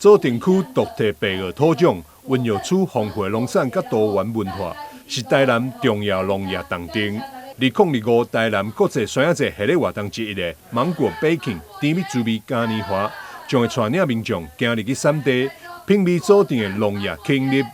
左鎮區獨特白堊土壤，孕育出豐富的農產佮多元文化，是台南重要農業重鎮。2025台南國際酸仔節系列活動之一的芒果 baking 甜蜜滋味嘉年華，將會帶領民眾行入去產地，品味左鎮的農業吸引力。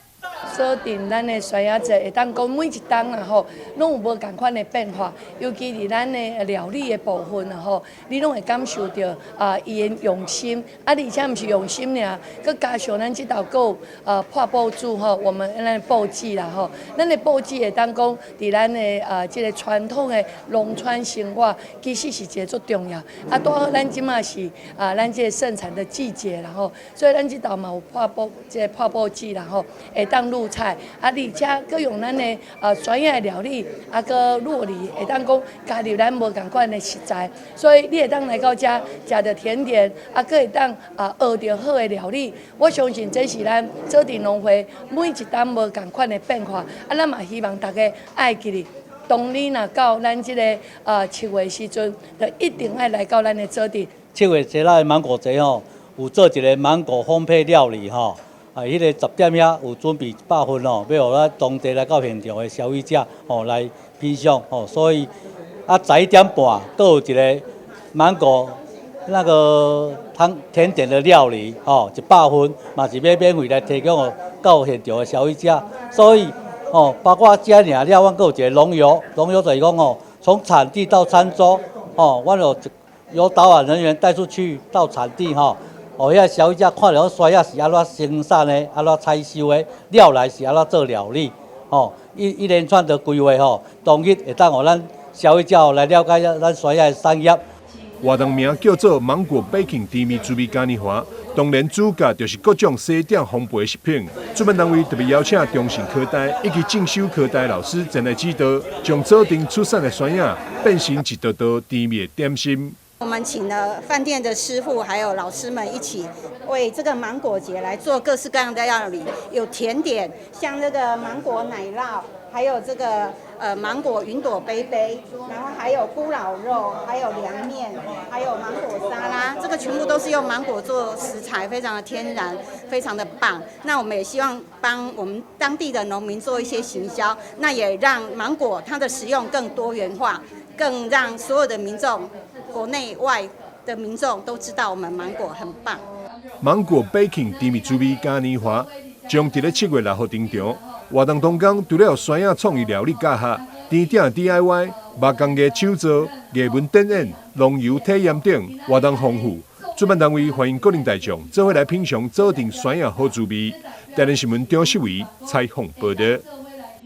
左鎮咱的酸仔節會當講每一冬啊吼，攏有無仝款的變化，尤其佇咱的料理的部分啊吼，你攏會感受著啊伊的用心，啊而且毋是用心爾，閣加上咱這道閣有破布子吼，我們咱的布置啦吼，咱的布置會當講佇咱的這个傳統的農村生活，其實是一个足重要。啊，拄好咱這馬是啊咱這个盛產的季節啦吼，所以咱這道嘛有破布這个破布子啦吼，會當滷菜，啊，而且閣用咱的專業的料理，啊，閣酪梨，會當講加入咱無仝款的食材，所以你會當來到遮食著甜點，啊，閣會當啊學著好的料理。我相信這是咱左鎮農會每一冬無仝款的變化，啊，咱嘛希望大家愛記得，當你若到咱這个7月時陣，就一定愛來到咱的左鎮。7月這的芒果節吼，有做一个芒果烘焙料理吼。啊，彼个10點遐有準備100份吼，欲予咱當地來到現場的消費者吼來品嚐吼，所以啊11點半閣有一个芒果那個湯甜點的料理吼，100份嘛是欲免費來提供予到現場的消費者，所以吼包括遮爾了，阮閣有一个農遊，農遊就是講吼，從產地到餐桌吼，阮有由導覽人員帶出去到產地吼。哦，遐消費者看著酸仔是按怎生產的，按怎採收的，了來是按怎做料理，吼，一連串的規劃吼，當日會當予咱消費者來了解咱酸仔的產業。活動名叫做芒果 baking 甜蜜滋味嘉年華，當然主角就是各種西點烘焙食品。主辦單位特別邀請中信科大以及進修科大老師前來指導，將左鎮出產的酸仔變成一道道甜蜜的點心。我們請了飯店的師傅，還有老師們一起為這個芒果節來做各式各樣的料理，有甜點，像這個芒果奶酪，還有這個芒果雲朵杯杯，然後還有咕咾肉，還有涼麵，還有芒果沙拉，這個全部都是用芒果做食材，非常的天然，非常的棒。那我們也希望幫我們當地的農民做一些行銷，那也讓芒果它的食用更多元化，更讓所有的民眾，國內外的民眾都知道我們芒果很棒。芒果 baking 甜蜜滋味嘉年華將佇咧7月6號登場。活動當中，除了酸仔創意料理教學、甜點 DIY、木工藝手作、藝文展演、農遊體驗等活動豐富。主辦單位歡迎國人大眾做伙來品嚐左鎮酸仔好滋味。台南新聞張世維採訪報導。